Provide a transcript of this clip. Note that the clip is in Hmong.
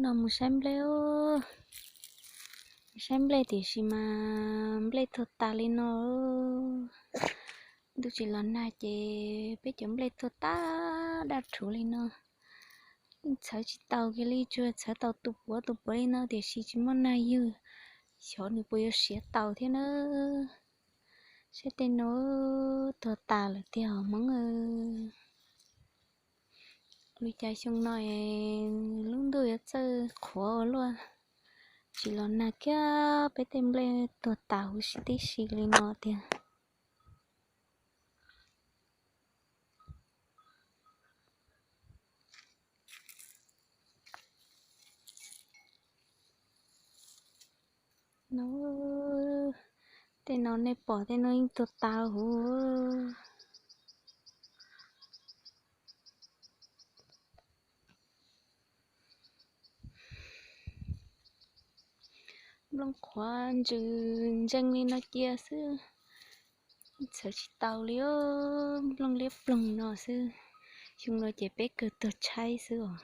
No mus saib nplej, mus saib nplej tiam sis mas nplej tuag tas li no. Ntuj tsis los nag ces peb cov nplej tuag tas daj rhuv li no. Txhawv tsis taus kiag li, tsuas txhawv tau tus puav tus puav li no tiam sis tsis muaj nag ywg, xyov nws puas yuav siav taus thiab na. Saib tej no tuag tas lawm tiag os Hmoob. Ua li cas xyoo no es lub ntuj yuav txawj qhuav ua luaj, tsis los nag kiag peb tej nplej tuag tas huv si tib si li no tiag. No, tej no nej pom tej no yeej tuag tas huv. Nplooj qhuav ntsws ntsees li no cia xwb, txhawv tsis taus li os. Nplooj liab ploog no xwb, xyoo no ces peb kawg tuag tshaib xwb os.